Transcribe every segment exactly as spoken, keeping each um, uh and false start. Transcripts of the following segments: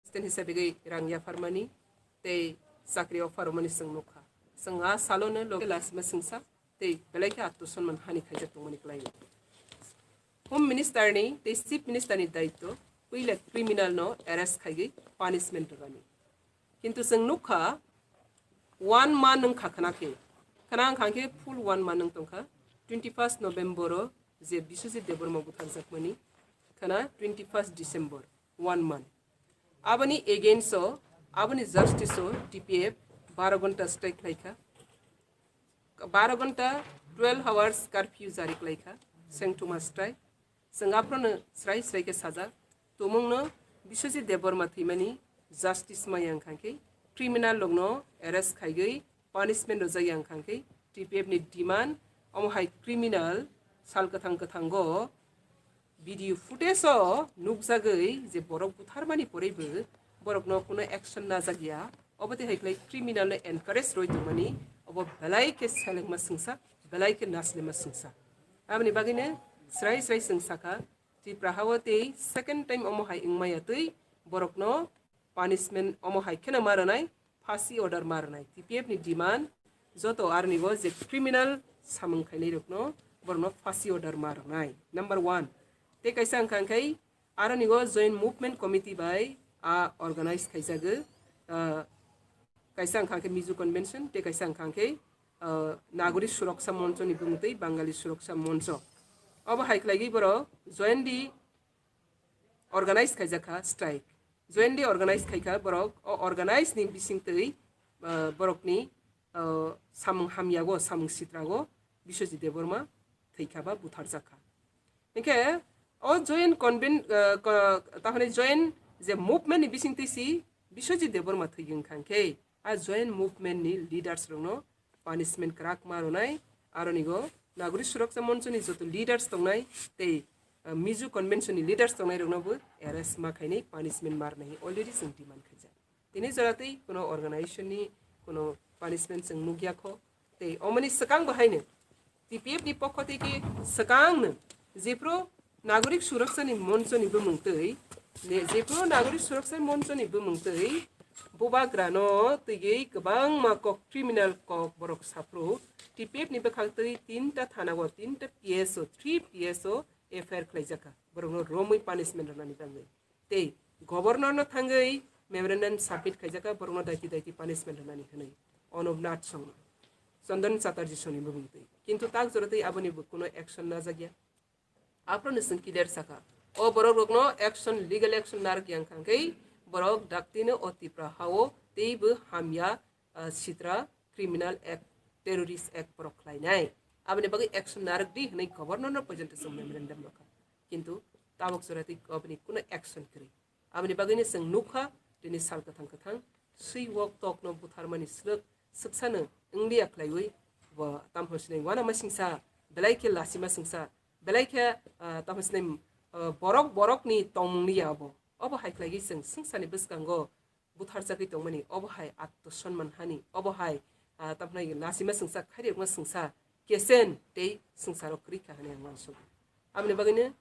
President hisabe gwi rang yapharmani tei chakri offer rwmani chwng nukha. Chwng a salono loge lasima chwngsa tei belai khe atto sonman hani khaijak tongmani kwlaio. Home Minister ni tei Chief Minister ni daityo puila criminal no arrest khaigwi punishment rwmani. Kintu chwng nukha one month wngkha khna khe, khna wngkha khe full one month wng tongkha. Twenty first November o je Biswajit Debbarma butharjakmani khna twenty first December, one month. Aboni against o, aboni justice o T P F baro ghonta strike khlaikha. Baro ghonta, twelve hours curfew jari khlaikha, sengthuma strike. Chwng aphrono srai srai khe sajak, tumungno Biswajit Debbarma thwimani justice maya wngkha khe criminal rokno arrest khaigwi punishment rwjakya wngkha khe T P F ni demand omo hai criminal sal kwthang kwthango video footage o nukjagwi je borok butharmani poribo borokno kuno action najakya, obo tei hai khlai criminal no encourage rwi tongmani obo belai khe selengma swngsa, belai khe naslima swngsa. Aboni bagwino srai srai chwng sakha, Tripura hao tei second time omo hai wngmaya twi borokno punishment omo hai kheno ma rwnai, phasi order ma rwnai. T P F ni demand joto aroni go je criminal samung khainai rokno borokno phasi order ma rwnai. Number one. Tei kaisa wngkha khe aroni go Joint Movement Committee bai a organize khaijago, ah, kaisa wngkha khe Mizo Convention tei kaisa wngkha khe, ah, Nagorik Suraksa Moncho ni bumung twi Bangali Suraksa Moncho. Obo hai khlaigwi borok jointly organize khaijakha strike. Jointly organize khaikha borok, o organize ni bisingtwi, ah, borokni, ah, samung hamyago, samung sitrago Biswajit Debbarma thwikha ba butharjakha. Hinkhe o joint conven-, ah, ko-, tahone joint je movement ni bisingtwi si Biswajit Debbarma thwigwi wngkha khe, a joint movement ni leaders rokno punishment kwrak ma rwnai, aroni go Nagorik Suraksa Moncho ni joto leaders tongnai tei, ah, Mizo Convention ni leaders tongnai rokno bo arrest ma khainai, punishment ma rwnai already chwng demand khaijak. Tini jora tei kuno organization ni kuno punishment chwng nukya kho, tei omoni swkang bo haino T P F ni pokho tei khe swkang no jephru Nagorik Suraksa ni Moncho ni bumung twi, ne, jephru Nagorik Suraksa Moncho ni bumung twi bubagra no twiwi kwbangma kok, criminal kok borok saphru T P F ni bwkhak twi tinta thana o, tinta P S O, three P S O F I R khlaijakha borok no romwi punishment rwnani bagwi. Tei governor no thangwi memorandum submit khaijakha borok no daiti daiti punishment rwnani hwnwi Anup Nath song, Chandan Chatterjee song ni bumung twi. Kintu tak jora tei aboni bo kuno action najakya. Aphrono chwng clear sakha. O borok rokno action, legal action narwk yang kha khe borok daktino o Tripura hao teibo hamya, ah, sitra criminal act, terrorist act borok khlainai. Aboni bagwi action narwk di hwnwi governor no porjonto chwng memorandum rwkha. Kintu tabok jora tei aboni kuno action kwrwi. Aboni bagwino chwng nukha, tini sal kwthang kwthang swi wok tokno butharmani swrwk swksano wngliya khlaiwi bo tamho sinai uanama singsa, belai khe lasima singsa, belai khe, ah, tamho sinai, ah, borok borokni tongmungni ya obo. Obo hai khlaigwi chwng swngcharni bwskango butharjagwi tongmani, obo hai atto sonman hani, obo hai, ah, tamhnai lasima swngsa, khairokma swngsa, kesen tei swngcharo kwrwi kha hwnwi ang uansukha. Aboni bagwino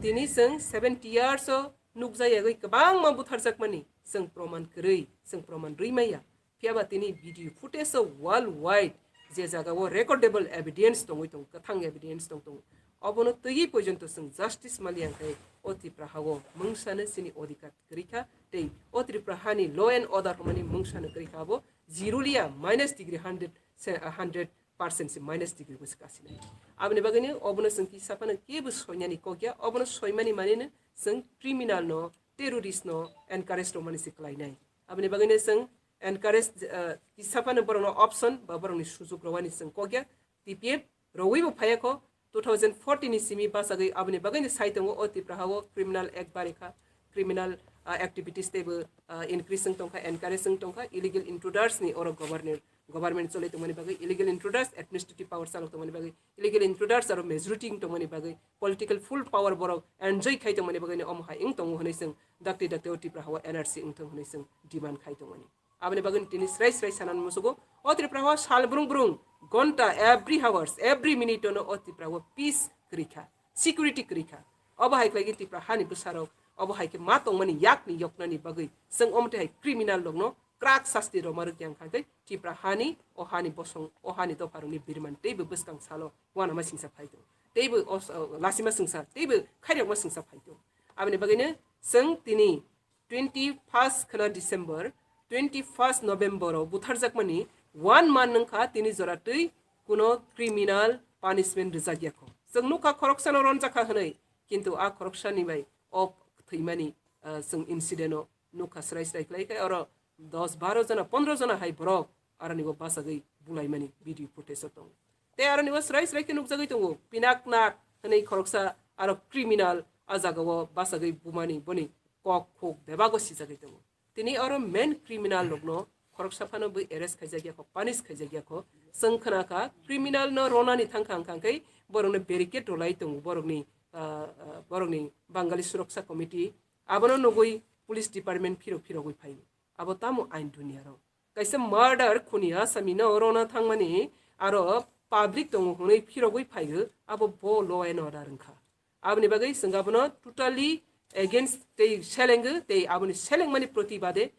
tini chwng seventy years o nukjayagwi kwbangma butharjakmani chwng proman kwrwi, chwng proman rwi maya. Phiyaba tini video footage o worldwide je jagao recordable evidence tongwi tongo, kwthang evidence tong tongo, obono twiwi porjonto chwng justice maliya khe o Tripura hao mungsano chini odhikar kwrwi kha, tei o Tripura hani law and order hwnmani mungsano kwrwi kha, abo zero liya, minus degree hundred, se-, hundred percent se minus degree bo se kasinai. Aboni bagwino obono chwng kisa phano kebo soinani kok ya, obono soimani manino chwng criminal no, terrorist no encourage rwmani se kwlainai. Aboni bagwino chwng encourage, eh, kisa phano borokno option ba borokni sujuk rwani chwng kok ya. T P F rwui bo phaiya kho, two thousand fourteen ni simi bachagwi aboni bagwino sai tongo o Tripura hao criminal act barikha, criminal, ah, activities teibo, ah, increase wng tongkha, encourage wng tongkha, illegal intruders ni oro governor, government cholai tongmani bagwi, illegal intruders administrative power chalok tongmani bagwi, illegal intruders aro majority wng tongmani bagwi, political full power borok enjoy khai tongmani bagwino omo hai wng tongo hwnwi chwng dakti dakti o Tripura hao N R C wng thung hwnwi chwng demand khai tongmani. Aboni bagwi tini srai srai sanani musugo, o Tripura hao sal brung brung, gonta, every hours, every minute ono o Tripura hao peace kwrwi kha, security kwrwi kha. Obo hai khlai khe Tripura hani bwsarok Obo hai khe ma tongmani yakni yoknani bagwi chwng omo twi hai criminal rokno krak sasti rwma rwkya wngkha khe Tripura hani, o hani bosong, o hani dopharokni birmani teibo bwskang salo uanama singsa phai tongo. Teibo o s-, o lasima singsa, teibo khairokma singsa phai tongo. Aboni bagwino chwng tini twenty first khwna December, twenty first November o butharjakmani one month wngkha tini jora twi kuno criminal punishment rwjak ya kho. Chwng nukha khoroksano ronjak kha hwnwi, kintu a khoroksani bai o thwimani, ah, chwng incident o nukha srai srai khlai khe oro dos baro jona pondro jona hai borok aroni bo bachagwi bulaimani video footage o tongo. Tei aroni bo srai srai khe nukjagwi tongo, Pinaknath hwnwi khoroksa aro criminal a jaga o bachagwi bumani boni kok khuk bebago sijagwi tongo. Tini oro main criminal rokno khoroksa phano bwi arrest khaijak ya kho, punish khaijak ya kho. Chwng khna kha criminal no ronani thang kha wngkha khe borokno barricade rwlai tongo borokni, ah, ah, borokni Bangali Suraksa Committee. Abono nugwi police department phirok phirogwi phaio. Abo tamo ain duniya rok? Kaisa murder khuni asami no rona thangmani aro public tongo hwnwi phirogwi phaigo, abo bo law and order wngkha. Aboni bagwi chwng abono totally against tei selenggo tei aboni selengmani protibade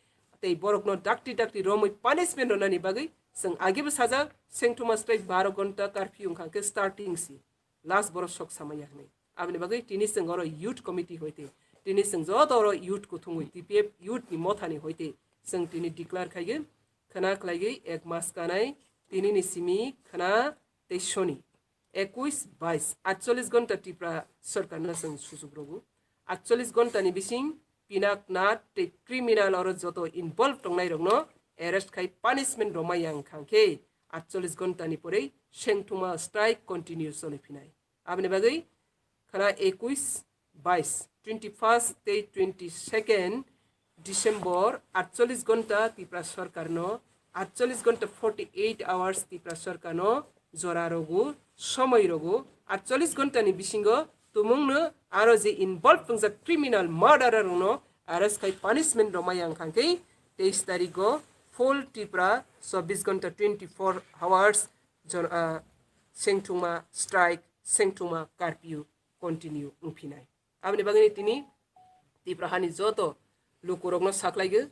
tei borokno dakti dakti romwi punishment rwnani bagwi chwng agebo sajak, sengthoma strike baro gonta curfew wngkha khe starting si. Last borok sok samaya hwnwi. Aboni bagwi tini chwng oro youth committee hoite, tini chwng joto oro youth kuthumwi T P F youth ni mothani hoite chwng tini declare khaigwi khwna khlaigwi ek mas kanai tinini simi khwna tei soni ekuis bais atchollis gonta Tripura sorkarno chwng sujuk rogo. Atchollis gontani bising Pinaknath tei criminal oro joto involve tongnai rokno arrest khai punishment rwmai yang khang khe atchollis gontani porei sengthuma strike continue choli phinai. Aboni bagwi khwna ekuis bais, twenty first tei twenty second December atchollis gonta Tripura sorkarno, atchollis gonta forty eight hours Tripura sorkarno jora rogo, somoi rogo, atchollis gontani bisingo tumungno aro je involve tongjak criminal murderer rokno arrest khai punishment rwmai yang khang khe teis tarigo full Tripura chobbish gonta twenty four hours jor-, ah, sengthungma strike, sengthungma curfew continue wngphinai. Aboni bagwini tini Tripura hani joto lukurokno saklaigwi,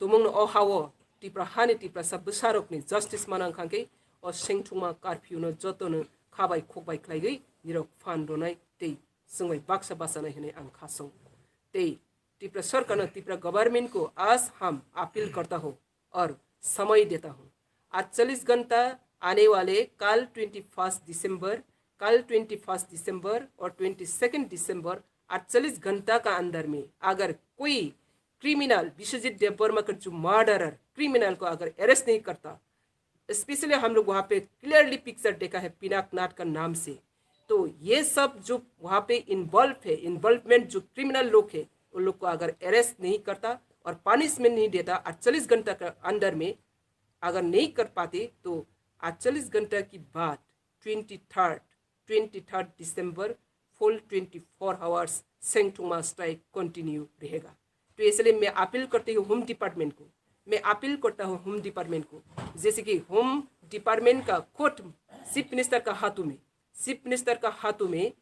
tumungno o hao Tripura hani Tiprasa bwsarokni justice manang khangkhe o sengthungma curfew no jotono khabai khokbai khlaigwi nirok phan rwnai tei chwngbai baksa bachanai hwnwi ang khasong. Tei Tripura sorkarno, Tripura government ko aaj hum appeal karta ho, और समय देता हूँ। आठ चालीस घंटा आने वाले कल ट्वेंटी फर्स्ट दिसंबर, कल ट्वेंटी फर्स्ट दिसंबर और ट्वेंटी सेकंड दिसंबर, आठ चालीस घंटा का अंदर में अगर कोई क्रिमिनल, विश्वजीत देबवर्मा का जो मर्डरर क्रिमिनल को अगर अरेस्ट नहीं करता, स्पेशली हम लोग वहाँ पे क्लियरली पिक्चर देखा है पिनाकनाथ का नाम से। तो ये सब जो वहाँ पे इन्वॉल्व है, इन्वॉल्वमेंट जो क्रिमिनल लोग है, उन लोग को अगर अरेस्ट नहीं करता और पनिशमेंट नहीं देता अड़तालीस घंटा के अंदर में, अगर नहीं कर पाते तो अड़तालीस घंटा के बाद ट्वेंटी थर्ड, ट्वेंटी थर्ड दिसंबर फुल ट्वेंटी फोर आवर्स सेंगथुमा स्ट्राइक कंटिन्यू रहेगा। तो इसलिए मैं अपील करती हूँ होम डिपार्टमेंट को, मैं अपील करता हूँ होम डिपार्टमेंट को, जैसे कि होम डिपार्टमेंट का खुद चीफ मिनिस्टर का हाथों में, चीफ मिनिस्टर का हाथों में,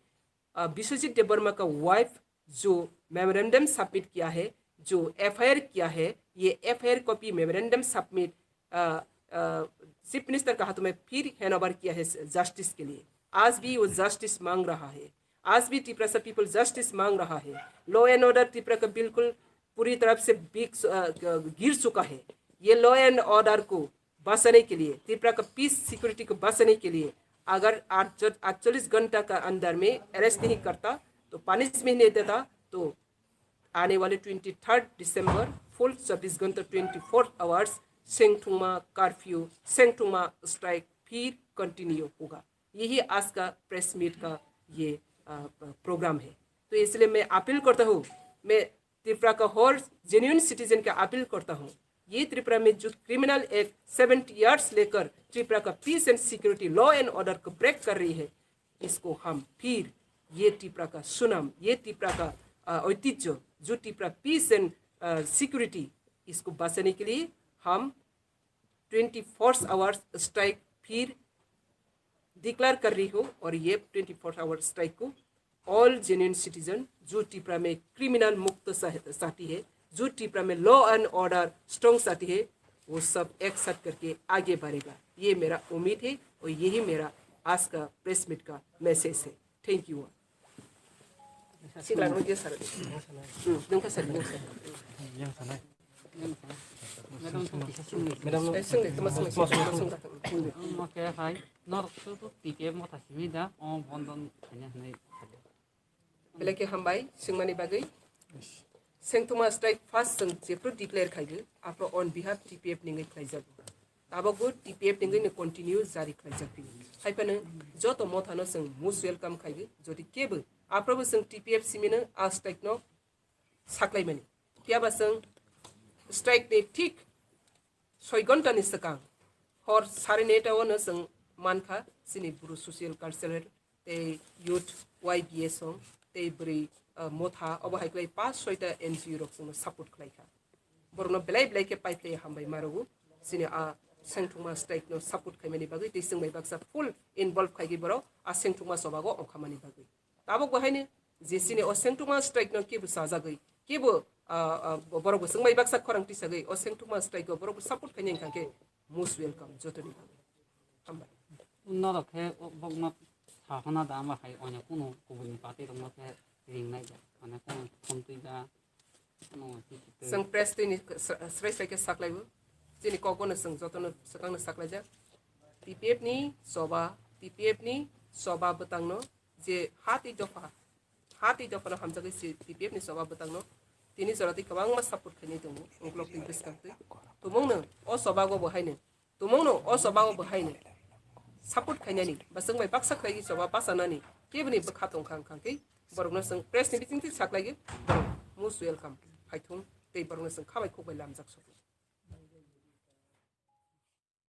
अ, विश्वजीत देबवर्मा का वाइफ जो मेमोरेंडम सबमिट किया है, जो एफआईआर किया है, ये एफआईआर कॉपी मेमोरेंडम सबमिट, अ, अ, चीफ मिनिस्टर का हाथों में फिर हैंडओवर किया है जस्टिस के लिए। आज भी वो जस्टिस मांग रहा है, आज भी तिपरासा पीपल जस्टिस मांग रहा है। लॉ एंड ऑर्डर त्रिपुरा का बिल्कुल पूरी तरफ से बिक-, अ, गिर चुका है। ये लॉ एंड ऑर्डर को बचाने के लिए, त्रिपुरा का पीस सिक्योरिटी को बचाने के लिए अगर आठ, आठ चालीस घंटा का अंदर में अरेस्ट नहीं करता, तो पनिशमेंट नहीं देता, तो आने वाले ट्वेंटी थर्ड दिसंबर फुल चौबीस घंटा, ट्वेंटी फोर आवर्स सेंगथुमा कर्फ्यू, सेंगथुमा स्ट्राइक फिर कंटिन्यू होगा। यही आज का प्रेस मीट का ये, अ, प्रोग्राम है। तो इसलिए मैं अपील करता हूँ, मैं त्रिपुरा का हर जेन्युइन सिटीजन का अपील करता हूँ, ये त्रिपुरा में जो क्रिमिनल एक्ट सेवेंटी ईयर्स लेकर त्रिपुरा का peace and security, law and order को ब्रेक कर रही है, इसको हम फिर ये त्रिपुरा का सुनाम, ये त्रिपुरा का, अ, ऐतिह्य, जो त्रिपुरा पीस एंड, अ, सिक्योरिटी, इसको बचाने के लिए हम ट्वेंटी फोर आवर्स स्ट्राइक फिर डिक्लेयर कर रही हूँ और ये ट्वेंटी फोर आवर स्ट्राइक को all genuine citizen, जो टिपरा में क्रिमिनल मुक्त सा- जाति है, जो टिपरा में लॉ एंड ऑर्डर स्ट्रॉन्ग जाति है, वो सब एक साथ करके आगे बढ़ेगा। ये मेरा उम्मीद है और यही मेरा आज का प्रेस मीट का मैसेज है। Thank you all. Sikla no dia sar. Hmm, nung ka sar, nung sar. Madam, Eh, sung de, tuma sung, tuma sung, tuma sung. Omo khe hai, norok tu tu T P F motha simi da, o bondon khaina hinwi. Belai khe hambai, swngmani bagwi. Sengthuma strike first chwng jephru declare khaigo, aphro on behalf T P F ningwi khlaijago. Tabokbo T P F ningwi no continue jari khlaijak phio. Haiphano joto mothano chwng most welcome khaigo, jodi kebo aphrobo chwng T P F simino a strike no saklaimani. Phiyaba chwng strike ni thik soi ghonta ni swkang hor sare neta o no chwng mankha chini Bru social cultural tei youth Y B A song tei bwrwi, ah, motha obo hai kwlai pas soita N G O rok chwngno support khlaikha. Borokno belai belai khe paiphlaiwi hambai marogo. Chini a sengthokma strike no support khaimani bagwi tei chwng bai baksa full involve khaigwi borok a sengthokma chobago ongkhamani bagwi. Tabok bo haino je chini o sengthokma strike no kebo chajagwi, kebo, ah, ah, borok bo chwng bai baksa khorang tisagwi o sengthokma strike o borok bo support khaina wngkha khe most welcome jotoni bagwi. Hambai. Norok khe o bokno saphana da, ama hai onya kunu kubuni party rokno khe ringnai da, mane kunu khumtwi da, kunu hiti twi. Chwng press twi ni sra-, srai srai khe saklaibo. Chini kokbo no chwng jotono swkangno saklaijak. T P F ni choba, T P F ni choba bwtangno je ha tei dopha, ha tei dophano hamjagwi si T P F ni choba bwtangno tini jora tei kwbangma support khainai tongo, uklok twi bwskang twi. Tumungno o chobago bo haino, tumungno o chobago bo haino support khainani ba chwng bai baksa khlaiwi choba bachanani keboni bwkha tongkha wngkha khe borokno chwng press ni bisingtwi saklaigwi borok most welcome phaithung tei borokno chwng kha bai khuk bai lamjak sokwi.